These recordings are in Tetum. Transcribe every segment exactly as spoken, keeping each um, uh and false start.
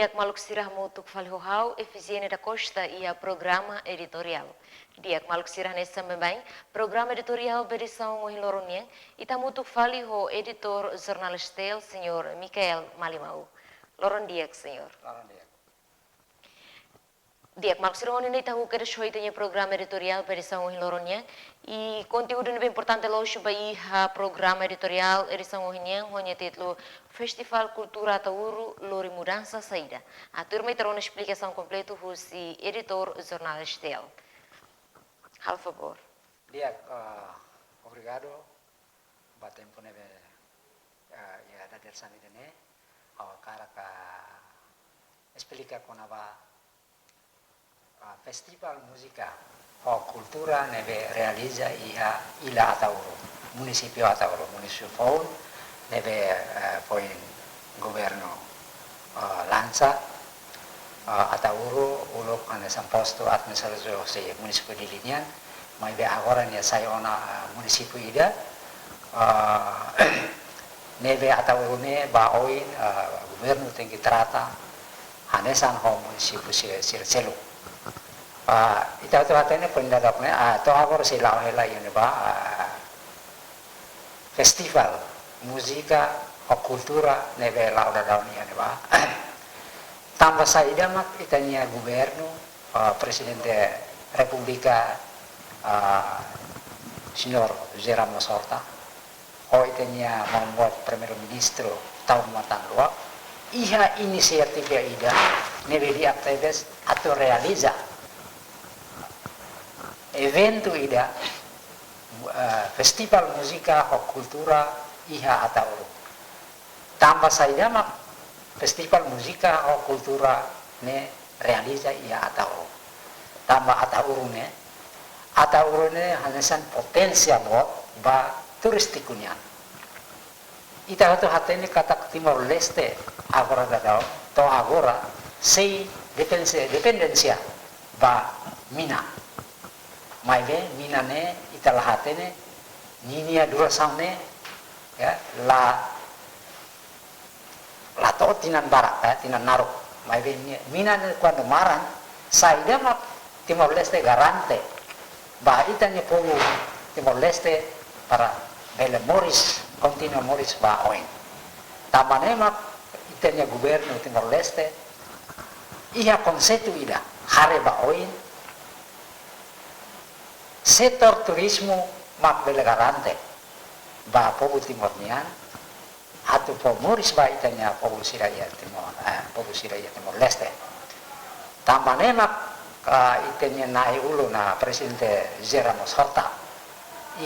Di'ak maluk sira, hamutuk fali ho ha'u, Efigénia da Costa, iha programa editoriál. Di'ak maluk sira, hanesan baibain, programa editoriál ba edisaun ohin loron nian, ita hamutuk fali ho editór jornál STL, señór Micael Malimau. Loron di'ak, señór. Loron di'ak. Di'ak maluk sira, ohin ne'e ita hahú kedas ho ita-nia programa editoriál ba edisaun ohin loron nian. I konteúdu ne'ebé importante loos ba iha programa editoriál edisaun ohin nian ho nia títulu Festivál Kultura Ataúru lori mudansa saida? Atu mai ita rona esplikasaun kompletu husi editór jornál STL. Halo favór. Di'ak, ah, obrigadu ba tempu ne'ebé, ah, iha dadeer-saan ida-ne'e, ha'u hakarak esplika kona-ba ah, Festivál Múzika ho Kultura ne'ebé realiza iha Illa Ataúru, munisípiu Ataúru, munisípiu foun ne'ebé, eh, foin governu, eh, lansa, eh, Ataúru uluk hanesan postu administrativu husi munisípiu Dili nian, maibé agora nia sai ona, eh, munisípiu ida, eh, ne'ebé Ataúru ne'e ba oin, eh, governu tenke trata hanesan ho munisípiu sira, sira seluk. Ah, ita atu hatene poin daudauk ne'e, ah, to'o agora sei la'o hela iha ne'ebá, ah, festivál múzika ho kultura ne'ebé la'o daudaun iha ne'ebá. Tanba saida mak ita-nia governu, ah, Prezidente Repúblika, ah, señór José Ramos Horta, ho ita-nia maun-boot Primeiru-Ministru tau matan-luak, iha inisiativa ida ne'ebé di'ak tebes atu realiza eventu ida, eh, Festivál Múzika ho Kultura iha Ataúru. Tanba saida mak Festivál Múzika ho Kultura ne'e realiza iha Ataúru? Tanba Ataúru ne'e, Ataúru ne'e hanesan poténsia boot ba turístiku nian. Ita hotu hatene katak Timor-Leste agora daudaun, to'o agora, sei dependénsia, dependénsia ba mina. Maibé mina ne'e ita la hatene ninia durasaun ne'e, ya, la, la to'o tinan barak, ya, tinan naruk. Maibé ni-, mina ne'e kuandu maran, saida mak Timor-Leste garante ba ita-nia povu Timor-Leste para bele moris, kontinua moris ba oin. Tanba ne'e mak ita-nia governu Timor-Leste iha konseitu ida haree ba oin, setór turizmu mak bele garante ba povu Timor nian, atu fó moris ba ita-nia povu sira iha Timor, eh, povu sira iha Timor-Leste. Tanba ne'e mak, ah, ita-nia na'i ulun, ah, Prezidente José Ramos Horta,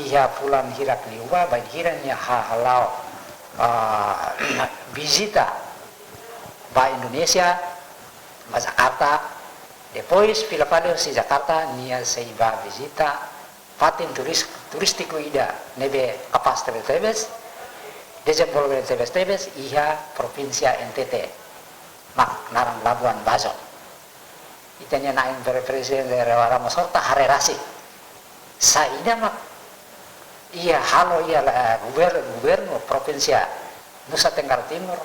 iha fulan hirak liubá, bainhira nia ha-, hala'o, ah, vizita ba Indonézia, ba Jakarta, depois fila fali husi Jakarta, nia sei bá vizita fatin turis-, turístiku ida ne'ebé kapás tebetebes, dezenvolve tebetebes iha provínsia N T T, mak naran Labuan Bajo. Ita-nia na'i Pre-, Prezidente Ramos Horta haree rasik saida mak iha halo iha la-, gover-, governu provínsia Nusa Tenggara Timur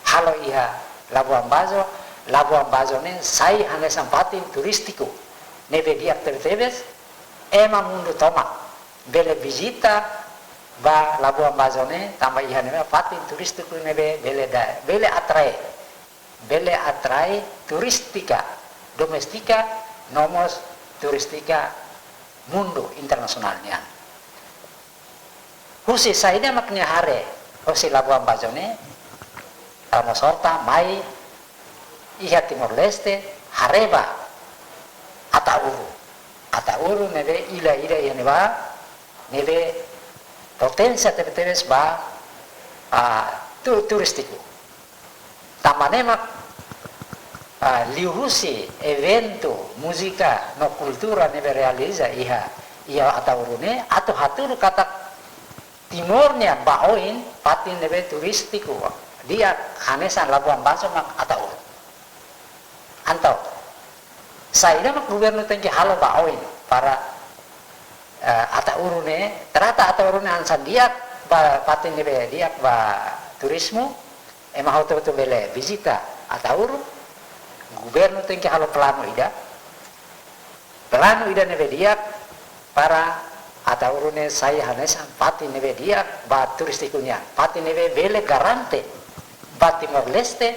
halo iha Labuan Bajo. Labuan Bajo ne'e sai hanesan fatin turístiku ne'ebé di'ak tebetebes, ema mundu tomak bele vizita ba Labuan Bajo ne'e, tanba iha ne'e fatin turístiku ne'ebé bele da-, bele atrai, bele atrai turístika doméstika, no mós turístika mundu internasionál nian. Husi saida mak nia haree husi Labuan Bajo ne'e, Ramos Horta mai iha Timor-Leste, haree ba Ataúru. Ataúru ne'ebé illa ida iha ne'ebá, ne'ebé poténsia tebetebes ba, ah, tu-, turístiku. Tanba ne'e mak, ah, liuhusi eventu múzika no kultura ne'ebé realiza iha, iha Ataúru ne'e, atu hatudu katak Timor nian ba oin fatin ne'ebé turístiku di'ak hanesan Labuan Bajo mak Ataúru. Entaun, saida mak governu tenke halo ba oin para, eh, Ataúru ne'e, trata Ataúru ne'e hanesan di'ak ba fatin ne'ebé di'ak ba turizmu, ema hotu-hotu bele vizita Ataúru, Governu tenke halo planu ida, planu ida ne'ebé di'ak para Ataúru ne'e sai hanesan fatin ne'ebé di'ak ba turístiku nian, fatin ne'ebé bele garante ba Timor-Leste,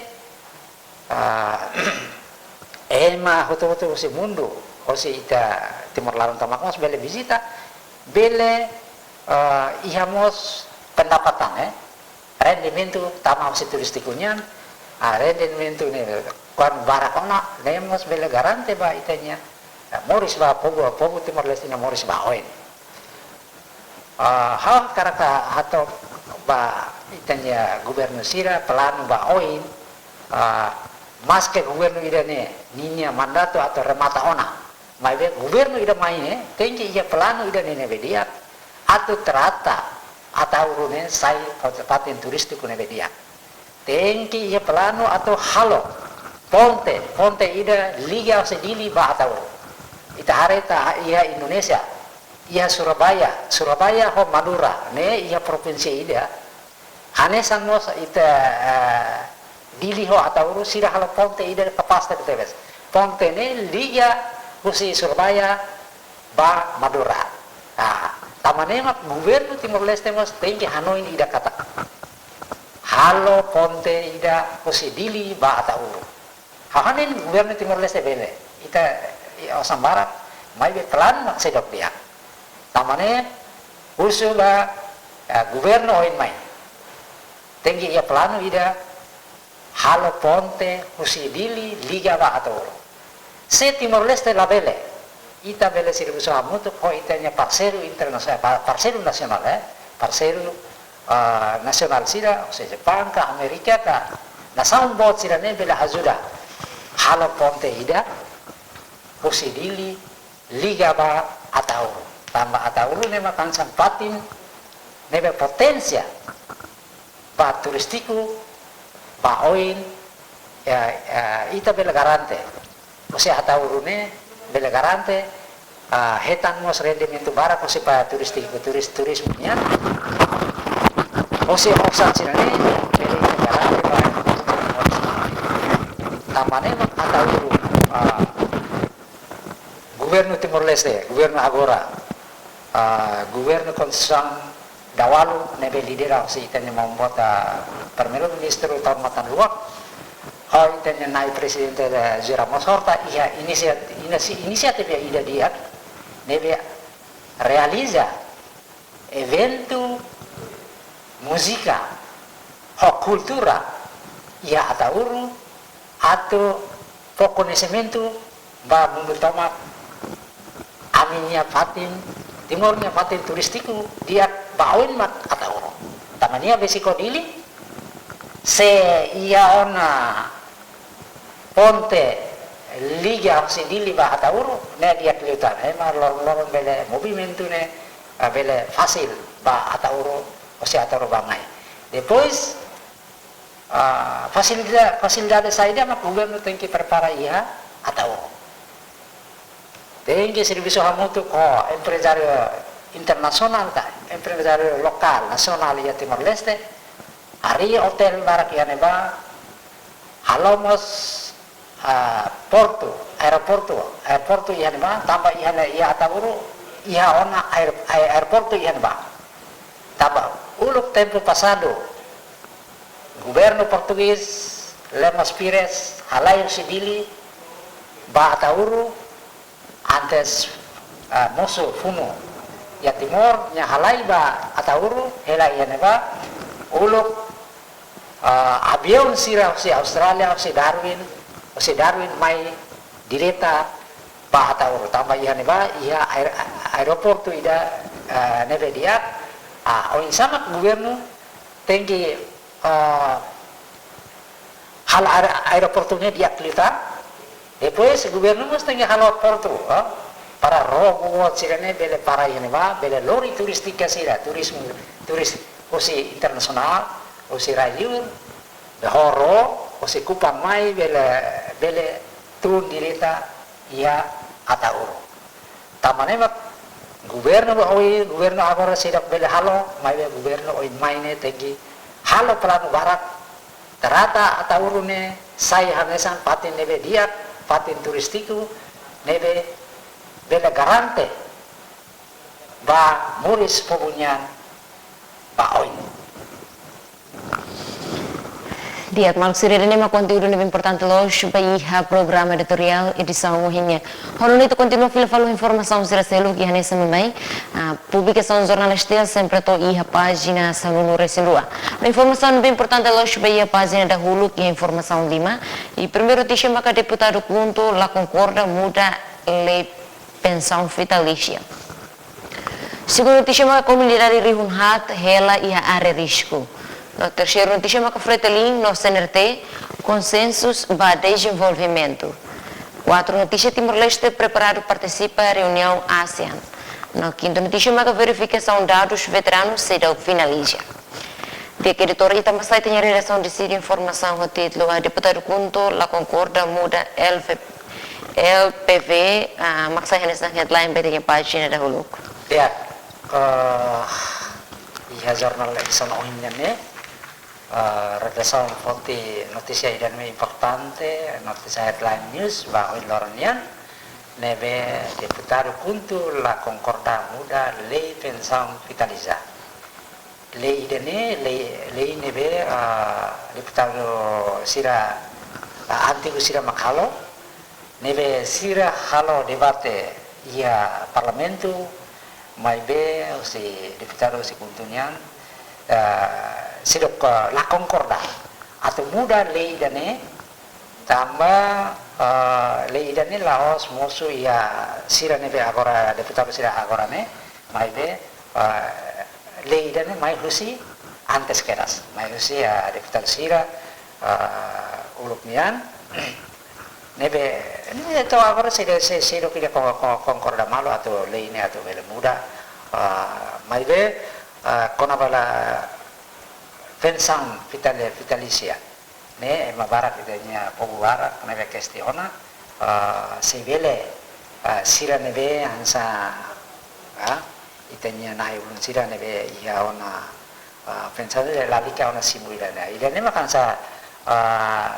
ah, ema hotu-hotu husi mundu, husi ita Timor laran tomak mós bele vizita, bele, ah, iha mós pendapatan, eh, rendimentu tama husi turístiku nian, ah, rendimentu ne'e kuandu barak ona, ne'e mós bele garante ba ita-nia, ah, moris ba povu, povu Timor-Leste nia moris ba oin. Ah, ha'u hakarak hato'o ba ita-nia governu sira planu ba oin, ah, maske governu ida-ne'e ninia mandatu atu remata ona, maibé governu ida mai ne'e tenke iha planu ida-ne'e ne'ebé di'ak atu trata Ataúru ne'e sai fatin turístiku ne'ebé di'ak. Tenke iha planu atu halo ponte, ponte ida liga husi Dili ba Ataúru. Ita haree iha Indonézia, iha Surabaya, Surabaya ho Madura, ne'e iha provinsi ida. Hanesan mós ita, eh, Dili ho Ataúru sira halo ponte ida kapás tebetebes. Ponte ne'e liga husi Surabaya ba Madura. Ah, tanba ne'e mak governu Timor-Leste mós tenke hanoin ida katak halo ponte ida husi Dili ba Ataúru. Ha'u hanoin governu Timor-Leste bele. Ita, i, osan barak, maibé planu mak seidauk di'ak. Tanba ne'e husu ba, eh, governu oin mai. Tenke iha planu ida halo ponte husi Dili liga ba Ataúru. Se Timor-Leste labele, ita bele servisu hamutuk ho ita-nia parseiru internasionál, pa-, parseiru nasionál, eh, parseiru, ah, nasionál sira, ou seja, Jepang ka, Amérika ka, nasaun boot sira-ne'e bele ajuda halo ponte ida husi Dili liga ba Ataúru. Tanba Ataúru ne'e mak hanesan fatin ne'ebé poténsia ba turístiku ba oin, ya, ya, ita bele garante. Ou seja, Ataúru ne'e bele garante, ah, hetan mós rendimentu barak husi ba turístiku, turis, turizmu nian. Ou seja, osan sira-ne'e bele ita garante ba. Tanba ne'e mak Ataúru, ah, governu Timor-Leste, governu agora, ah, governu konstituisaun daualu ne'ebé lidera husi ita-nia maun boot, ah, Primeiru-Ministru Taur Matan Ruak, ho ita-nia nai Prezidente, eh, José Ramos Horta, iha inisiat-, inisi-, inisiativa ida di'ak ne'ebé realiza eventu múzika ho kultura iha Ataúru atu fó koñesimentu ba mundu tomak ami-nia fatin, Timor nia fatin turístiku di'ak ba oin mak Ataúru. Tanba nia besik ho Dili, se iha ona ponte liga husi Dili ba Ataúru, ne'e di'ak liután, ema loron-loron bele movimentu ne'e, ah, bele fasil ba Ataúru, husi Ataúru ba mai. Depois, ah, fasilida-, fasilidade saida mak governu tenke prepara iha Ataúru. Tenke servisu hamutuk ho emprezáriu internasionál ka, emprezáriu lokál, nasionál iha Timor-Leste, harii otél barak iha ne'ebá, halo mós, ah, portu, aeroportu, aeroportu iha ne'ebá, tanba iha ne'e, iha Ataúru, iha ona aer-, aer-, aeroportu iha ne'ebá. Tanba uluk tempu pasadu, governu portugés, Lemos Pires, halai husi Dili ba Ataúru, antes, ah, mosu funu iha Timor, nia halai ba Ataúru, hela iha ne'ebá, uluk, ah, aviaun sira husi Austrália, husi Darwin, husi Darwin mai direta ba Ataúru. Tanba iha ne'ebá, iha aer-, aeroportu ida, ah, ne'ebé di'ak, ah, oinsá mak governu tenke, ah, halo aer-, aeroportu ne'e di'ak liután. Depois governu mós tenke halo portu, ah, para ró boot sira-ne'e bele para iha ne'ebá, bele lori turístika sira, turizmu, turis husi internasionál, husi rai-liur, ho ró, husi Kupang mai bele, bele tun direta iha Ataúru. Tanba ne'e mak governu oin, governu agora seidauk bele halo, maibé governu oin mai ne'e tenke halo planu barak Tarata Ataúru ne'e sai hanesan fatin ne'ebé di'ak, fatin turístiku ne'ebé bele garante ba moris povu nian ba oin. Di'ak, maluk sira, ida-ne'e mak konteúdu ne'ebé importante loos ba iha programa editoriál edisaun ohin nian. Ho nune'e ita kontinua fila fali informasaun sira seluk iha ne'e, sá, mai. Ah, publikasaun jornál STL sempre to'o iha pájina sanulu-resin-rua. No informasaun ne'ebé importante loos ba iha pájina dahuluk iha informasaun lima. I primeiru notísia maka deputadu KHUNTO la konkorda muda lei pensaun vitalísia. Segundu notísia maka komunidade rihun haat hela iha área risku. No terseiru notísia maka Fretilin no CNRT konsensu ba dezenvolvimentu. Kuartu notísia, Timor-Leste preparadu partisipa reuniaun ASEAN. No kintu notísia maka verifikasaun dadus veteranu seidauk finaliza. Di'ak editór, ita mai sai tiha redasaun deside informasaun ho títulu, ah, Deputadu KHUNTO la konkorda muda L V, L P V, ah, mak sai hanesan headline ba ita-nia pájina dahuluk. Di'ak, eh, iha jornál edisaun ohin nian ne'e, eh, redasaun foti notísia ida ne'ebé importante, notísia headline news ba ohin loron nian, ne'ebé Deputadu KHUNTO la konkorda muda lei pensaun vitalísia. Lei ida-ne'e, lei, lei ne'ebé, ah, deputadu sira, ah, antigu sira mak halo, ne'ebé sira halo debate iha Parlamentu, maibé husi deputadu husi KHUNTO nian, ah, seidauk, ah, la konkorda atu muda lei ida-ne'e, tanba, ah, lei ida-ne'e la'ós mosu iha sira ne'ebé agora, deputadu sira agora ne'e, maibé, ah, lei ida-ne'e mai husi antes kedas, mai husi, ah, deputadu sira, ah, uluk nian. Ne'ebé, ne'e to'o agora seidauk, sei, seidauk ida ko, ko, konkorda malu atu lei ne'e atu bele muda, ah, maibé, ah, kona-ba pensaun vitali-, vitalísia ne'e ema barak, ita-nia povu barak ne'ebé kestiona, ah, se bele, ah, sira ne'ebé hanesan, ah, ita-nia na'i-ulun sira ne'ebé iha ona, ah, pensaun ne'e lalika ona simu ida-ne'e. Ida-ne'e mak hanesan, ah,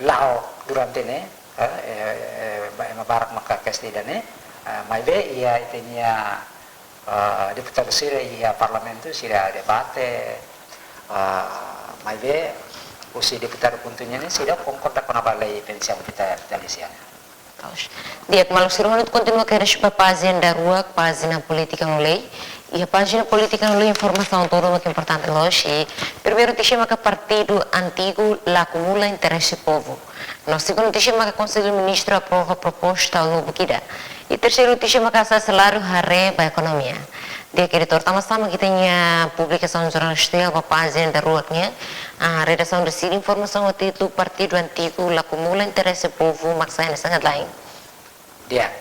la'o durante ne'e, eh, eh, eh, ba-, ema barak maka kestiona ida-ne'e, eh, maibé iha ita-nia, eh, deputadu sira iha Parlamentu sira debate, eh, maibé husi deputadu KHUNTO nian ne'e seidauk konkorda kona-ba lei pensaun vita-, vitalísia ne'e. Di'ak, maluk sira, ita kontinua kedas ba pájina daruak, pájina polítika no lei. Iha pájina polítika no lei informasaun tolu mak importante loos. I primeiru notísia maka partidu antigu la akumula interese povu. No segundu notísia maka Konsellu Ministru aprova proposta lubuk ida. I terseiru notísia maka hasa'e saláriu haree ba ekonomia. Di'ak editór, tanbasá mak ita-nia publikasaun jornál STL ba pájina daruak nian, ah, redasaun deside informasaun ho títulu Partidu Antigu la akumula interese povu mak sai hanesan headline. Di'ak,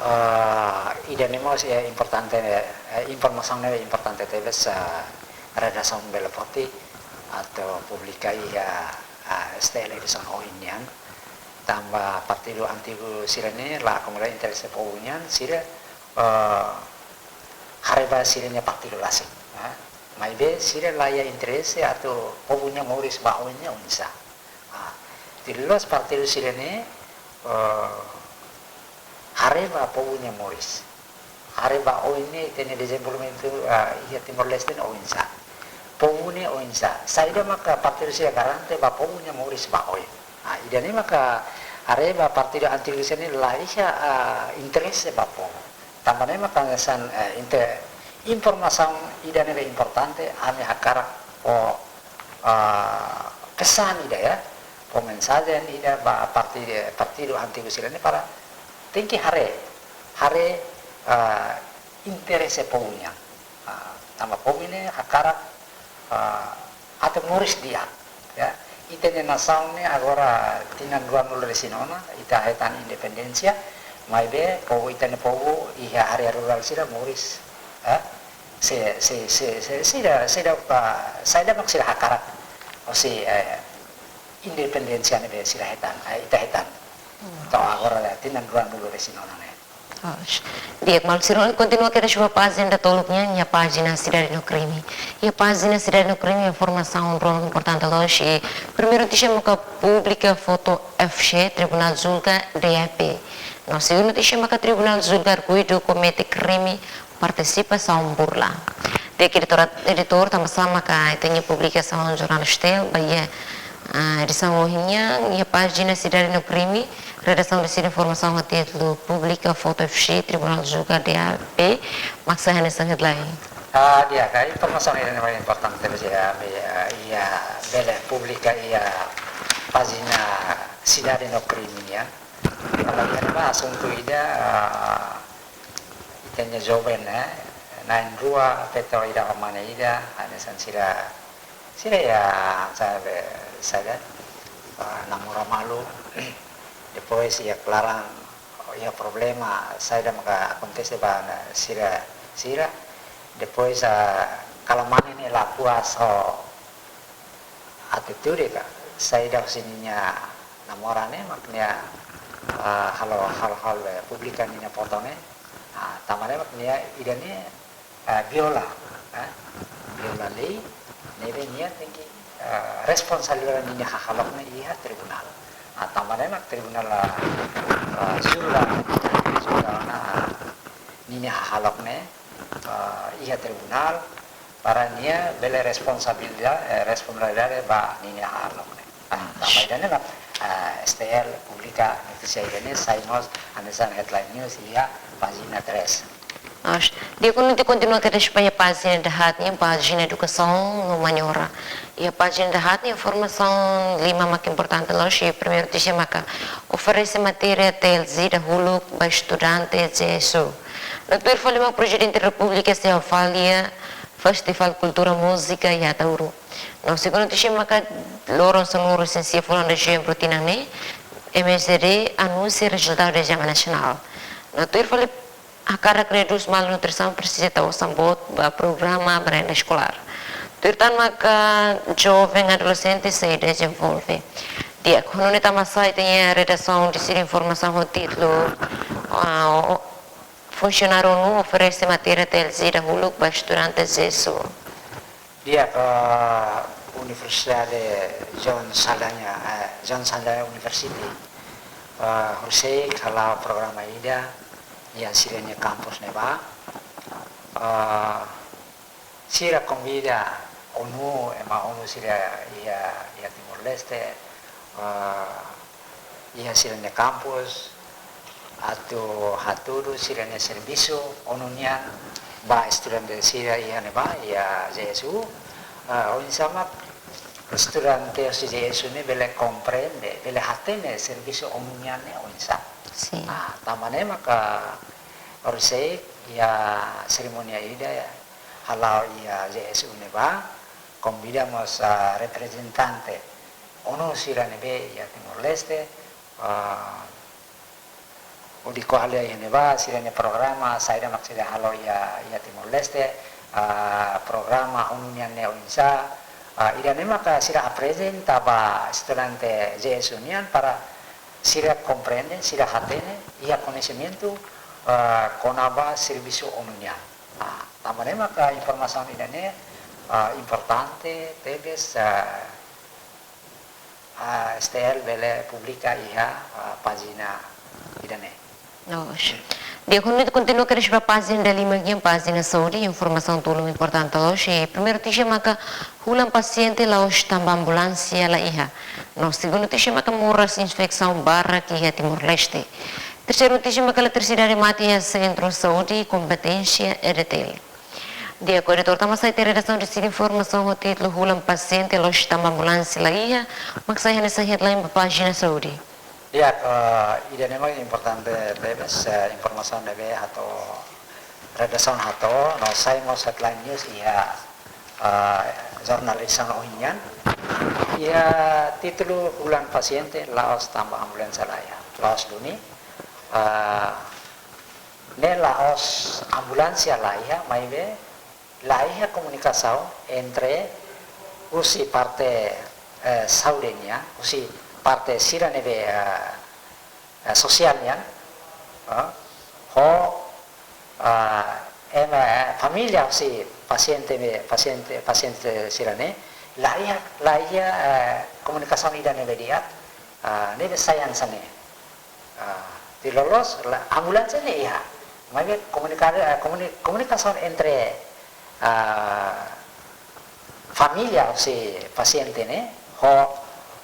eh, ida-ne'e mós, eh, importante, eh, informasaun ne'e importante tebes, eh, redasaun bele foti atu publika iha, eh, STL edisaun ohin nian. Tanba partidu antigu sira-ne'e la akumula interese povu nian, sira, eh, haree ba sira-nia partidu rasik, eh. Maibé sira la iha interese atu povu nia moris ba oin ne'e oinsá. Ah, ita-nia partidu sira-ne'e, eh, haree ba povu nia moris. Haree ba oin ne'e ita-nia dezenvolvimentu, ah, iha Timor-Leste ne'e oinsá. Povu ne'e oinsá. Saida maka partidu sira garante ba povu nia moris ba oin. Ah, ida-ne'e maka haree ba partidu antigu sira-ne'e la iha, ah, interese ba povu. Tanba ne'e maka hanesan, eh, inte-, informasaun ida ne'ebé importante, ami hakarak fó, ah, pesan ida ya, fó mensajen ida ba partidu, partidu antigu sira-ne'e para tenke haree, haree, ah, interese povu nian. Ah, tanba povu ne'e hakarak, ah, atu moris di'ak, ya. Ita-nia nasaun ne'e agora tinan ruanulu-resin-ona, ita hetan independénsia, maibé povu, ita-nia povu iha área rurál sira moris, ya. Se, se, se, se, sira, sira pa, saida mak sira hakarak, hosi, eh, independénsia ne'ebé sira hetan, eh, ita hetan. To'o agora tinan ruanulu-resin-ona ne'e. Di'ak, maluk sira, kontinua kedas ba pájina datoluk nian, iha pájina Sidade no Krime. Iha pájina Sidade no Krime, informasaun ruma importante loos, i primeiru notísia maka públika foto F G, Tribunál julga D A P. No segundu notísia maka Tribunál julga arguidu komete krime partisipasaun burla. Di'ak, editora, editór, tanba sá maka ita-nia publikasaun jornál STL ba iha, ah, edisaun ohin nian, iha pájina Sidade no Krime, redasaun deside informasaun ho títulu públika foto F G, Tribunál julga D A P, mak sai hanesan headline. Ah, di'ak, informasaun ida-ne'e importante, be, iha, iha, bele públika iha pájina Sidade no Krime nian. Kalau iha ba asuntu ida, ah, ita-nia joven, eh, na'in-rua, feto ida ho mane ida, hanesan sira, sira iha, sabe, saida, ah, namora malu. Depois iha klaran, iha problema, saida maka akontese ba, na, sira, sira. Depois, ah, kala mane ne'e la puas ho atitude ka saida husi ninia namora ne'e, mak nia, ah, halo, halo, halo, eh, públika ninia foto ne'e. Ah, tanba ne'e mak nia ida-ne'e, eh, viola, eh, viola lei, ne'ebé nia tenke, eh, responsabilidade ninia hahalok ne'e iha tribunál. Ah, tanba ne'e mak tribunál, ah, ah, julga, julga ona, ah, ninia hahalok ne'e, ah, iha tribunál, para nia bele responsabilidade, eh, responsabilidade ba ninia hahalok ne'e. Ah, tanba ida-ne'e mak, ah, STL públika notísia ida-ne'e sai mós hanesan headline news iha pájina três. Di'ak, ita kontinua kedas ba iha pájina dahaat nian, pájina edukasaun no humaniora. Iha pájina dahaat nian informasaun lima mak importante loos, i primeiru notísia maka oferese matéria T L Z dahuluk ba estudante J S U. No tuir fali mak Prezidente Repúblika sei avalia Festivál Kultura Múzika iha Ataúru. No segundu notísia maka loron sanulu-resin-sia fulan dezembru tinan ne'e, M S D anunsia rezultadu de ezame nasionál. No tuir fali hakarak redús malnutrisaun presiza tau osan boot ba programa merenda eskolár. Tuir tan maka joven adolexente sei dezenvolve. Di'ak, ho nune'e tanba sá ita-nia redasaun deside informasaun ho títulu, ah, o-, funsionáriu ONU oferese matéria T L Z dahuluk ba estudante J S U. Di'ak, Universidade John Saldanha, eh, John Saldanha University, eh, horiseik hala'o programa ida iha sira-nia kampus ne'ebá. Eh, sira konvida ONU, ema ONU sira iha, iha Timor-Leste, eh, iha sira-nia kampus, atu hatudu sira-nia servisu ONU nian ba estudante sira iha ne'ebá, iha J S U, eh, oinsá mak estudante husi J S U ne'e bele komprende, bele hatene servisu ONU nian ne'e oinsá. Sin. Ah, tanba ne'e maka horiseik iha serimónia ida hala'o iha J S U ne'ebá, konvida mós, ah, reprezentante ONU sira ne'ebé iha Timor-Leste, ah, hodi ko'alia iha ne'ebá, sira-nia programa, saida mak sira halo iha, iha Timor-Leste, ah, programa ONU nian ne'e oinsá, ah, ida-ne'e maka sira aprezenta ba estudante J S U nian para sira komprende, sira hatene, iha koñesimentu, ah, kona-ba servisu ONU nian. Ah, tanba ne'e maka informasaun ida-ne'e, ah, importante tebes, ah, ah, STL bele publika iha, ah, pájina ida-ne'e. Loos. Di'ak, ita kontinua kedas ba pájina dalima nian, pájina saúde, informasaun tolu importante loos. I primeiru notísia maka hulan pasiente la'ós tanba ambulánsia la iha. No segundu notísia maka moras infesaun barak iha Timor-Leste. Terseiru notísia maka eletrisidade mate iha sentru saúde kompeténsia EDTL. Di'ak, editór, tanba sá ita-nia redasaun deside informasaun ho títulu hulan pasiente la'ós tanba ambulánsia la iha, mak sai hanesan headline ba pájina saúde. Di'ak, eh, ida-ne'e mak importante tebes, eh, informasaun ne'ebé hato'o, redasaun hato'o, no sai mós headline news iha, eh, jornál edisaun ohin nian. Iha títulu hulan pasiente la'ós tanba ambulánsia la iha. Loos duni, eh, ne'e la'ós ambulánsia la iha, maibé la iha komunikasaun entre husi parte, eh, saúde nian, husi parte sira ne'ebé, eh, eh, sosiál nian, eh, Ho, ah, ema, eh, família husi pasiente ne'e, pasiente, pasiente sira-ne'e, laiha, laiha, eh, komunikasaun ida ne'ebé di'ak, ah, ne'ebé sai hanesan ne'e. Ah, tuir loloos, la, ambulánsia ne'e iha. Maibé komunika-, eh, komuni-, komunikasaun entre, ah, família husi pasiente ne'e, ho,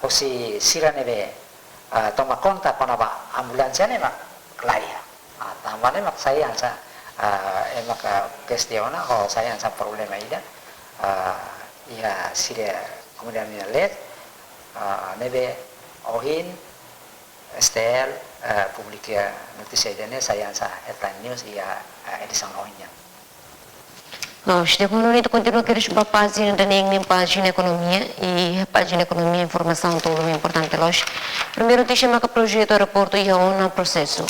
husi sira ne'ebé, ah, toma konta kona-ba ambulánsia ne'e mak laiha. Ah, tanba ne'e mak sai hanesan, ah, ema kestiona, ho sai hanesan problema ida, ah, iha sira komunidade nia leet, ah, ne'ebé ohin S T L, eh, publika notísia ida-ne'e sai hanesan headline news iha, eh, edisaun ohin nian. Loos, di'ak, maun Nito, kontinua kedas ba pájina ida-ne'e, pájina ekonomia, i pájina ekonomia informasaun tolu importante loos. Primeiru notísia maka projetu aeroportu iha ona prosesu.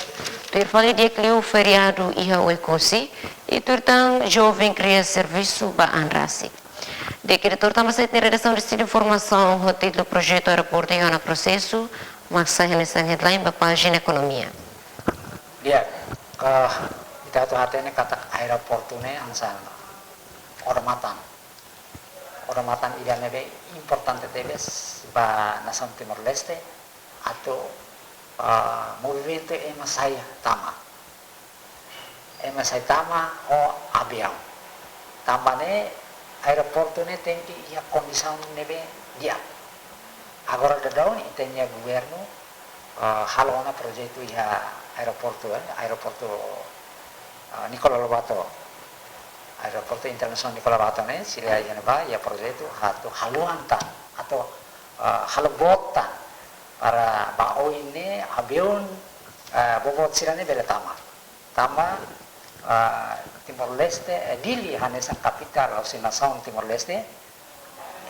Tuir fali di'ak liu feriadu iha Oekusi, i tuir tan joven kria servisu ba an rasik. Di'ak, editór, tanba sá ita-nia redasaun deside informasaun ho títulu projetu aeroportu iha ona prosesu, mak sai hanesan headline ba pájina ekonomia. Di'ak, eh, ita atu hatene katak aeroportu ne'e hanesan odamatan. Odamatan ida ne'ebé importante tebes ba nasaun Timor-Leste, atu, eh, movimentu ema sai tama. Ema sai tama ho aviaun. Tanba ne'e aeroportu ne'e tenke iha kondisaun ne'ebé di'ak. Agora daudaun ita-nia governu, eh, halo ona projetu iha aeroportu, eh, aeroportu, eh, Nicolau Lobato. Aeroportu Internasionál Nicolau Lobato ne'e, sira iha ne'ebá, iha projetu atu haluha tan, atu, eh, halo boot tan, para ba oin ne'e aviaun, eh, boboot sira-ne'e bele tama. Tanba, ah, Timor-Leste, eh, Dili hanesan kapitál husi nasaun Timor-Leste,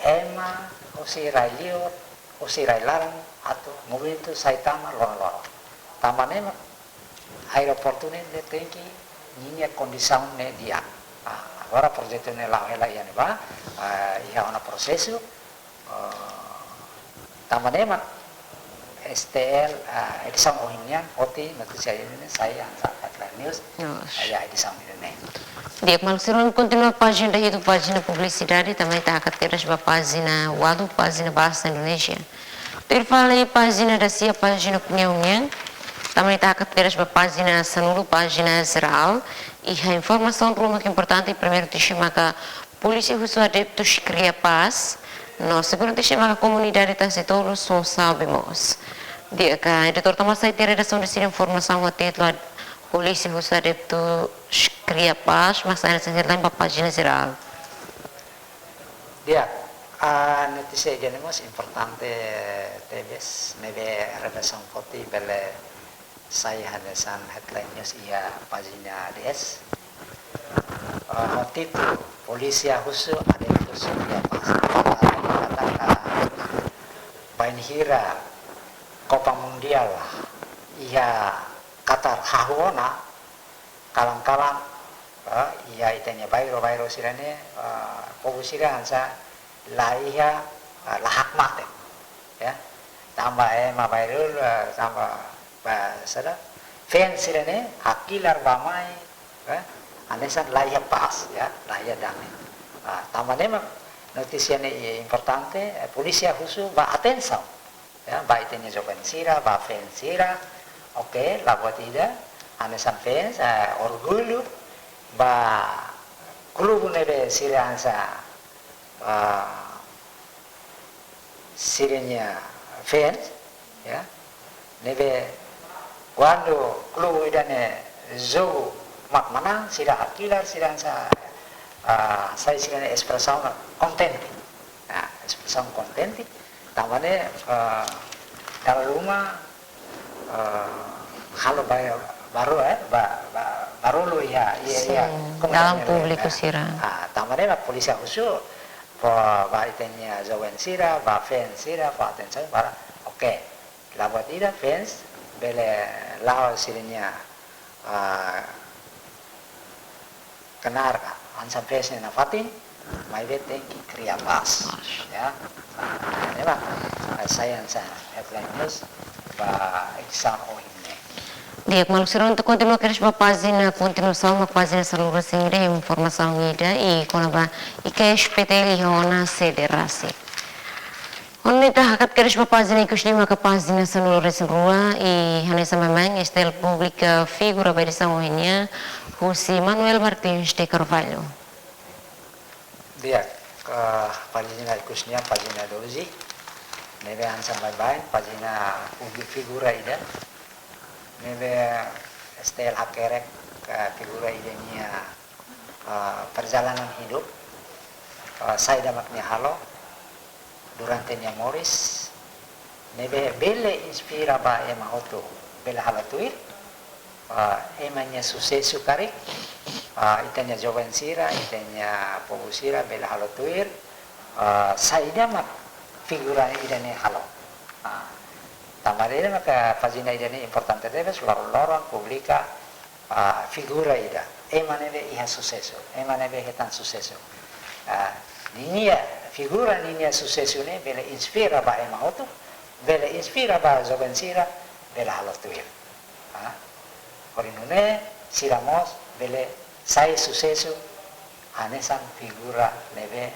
ema husi rai-liur, husi rai-laran atu movimentu sai tama loron-loron. Tanba ne'e mak aeroportu ne'e, ne'e tenke ninia kondisaun ne'e di'ak. Ah, agora projetu ne'e la'o hela iha ne'ebá, ah, iha ona prosesu, eh, tanba ne'e mak S T L, eh, edisaun ohin nian, foti notísia ida-ne'e sai hanesan headline news, News. Iha edisaun ida-ne'e. Di'ak, maluk sira, kontinua pájina ida hitu, pájina publisidade, tanba ita hakat kedas ba pájina ualu, pájina Bahasa Indonesia. Tuir fali pájina dasia, pájina opiniaun nian, tanba ita hakat kedas ba pájina sanulu, pájina jerál, iha informasaun ruma ke importante, primeiru notísia maka polísia husu adeptus kria pás, no segundu notísia maka komunidade Tasitolu sosa bemos. Di'ak, editór, tanba sá ita-nia redasaun deside informasaun ho títulu ad-, polísia husu adeptus kria pás, mak sai hanesan headline ba pájina jerál. Di'ak, ah, notísia ida-ne'e mós importante tebes, ne'ebé redasaun foti bele sai hanesan headline news iha pájina dez. Ah, ho títulu, Polísia husu adeptus kria pás. Katak, ah, bainhira Copa Mundiál iha Qatar hahú ona, kalan-kalan, eh, iha ita-nia bairru-bairru sira-ne'e, eh, povu sira hanesan laiha, eh, la hakmatek, ya. Tanba ema bairru, eh, tanba ba sada, fans sira-ne'e hakilar bá-mai, eh, hanesan laiha pás, ya, laiha dame. Ah, tanba ne'e mak notísia ne'e importante, eh, polísia husu ba atensaun, ya, ba ita-nia joven sira, ba fans sira. Oke, la buat ida, hanesan fans, eh, orgullu ba klube ne'ebé sira hanesan, ah, sira-nia fans, ya. Ne'ebé kuandu klube ida-ne'e jogu mak manán, sira hakilar, sira hanesan, ah, sai sira-nia espresaun kontente. Nah, espresaun kontente. Tanba ne'e, eh, dala ruma, eh, halo ba-, barullu, eh, ba-, ba-, barullu iha, iha, iha Sin, komunidade dalam ne'e, públiku, eh. Sira. Ah, tanba ne'e mak polísia husu, ba, ba ita-nia joven sira, ba fans sira, ba atensaun, ba, oke. La buat ida fans bele la'o sira-nia, ah, knaar ka, hanesan fans ne'e nafatin, maibé tenke kria pás. Pás. Ya. Nah, ne'e mak, eh, sai hanesan headline news ba edisaun ohin ne'e. Di'ak, maluk sira, ita kontinua kedas ba pájina, kontinuasaun ba pájina sanulu-resin-rua, informasaun ida i kona-ba I K S P T L iha ona sede rasik. Ohin ita hakat kedas ba pájina ikus lima ka pájina sanulu-resin-rua i hanesan baibain STL publika figura ba edisaun ohin nian husi Manuel Martins de Carvalho. Di'ak, eh, pájina ikus nian, pájina doze. Ne'ebé hanesan baibain, pájina publika figura ida. Ne'ebé STL hakerek, eh, figura ida nia, eh, perjalanan hidup. Eh, saida mak nia halo durante nia moris. Ne'ebé bele inspira ba ema hotu, bele halo tuir. Ah, ema nia susesu karik, ah, ita-nia joven sira, ita-nia povu sira bele halo tuir, ah, saida mak figura ida-ne'e halo. Ah, tanba ida maka pájina ida-ne'e importante tebes, loron-loron publika, ah, figura ida, ema ne'ebé iha susesu, ema ne'ebé hetan susesu. Ah, ninia figura, ninia susesu ne'e bele inspira ba ema hotu, bele inspira ba joven sira, bele halo tuir. Ah, hodi nune'e sira mós bele sai susesu hanesan figura ne'ebé,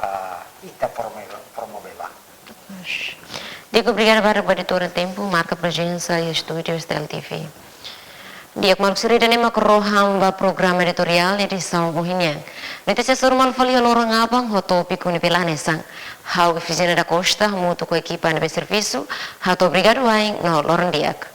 ah, ita promove, promove ba. Di'ak, obrigada barak ba editora Tempo, marka prezensa iha estúdiu STL TV. Di'ak, maluk sira, ida-ne'e mak rohan ba programa editoriál edisaun ohin nian. Notísias normál fali iha loron aban ho tópiku ne'ebé la hanesan. Ha'u Efigénia da Costa, hamutuk ho ekipa ne'ebé servisu, hato'o obrigadu wa'in no loron di'ak.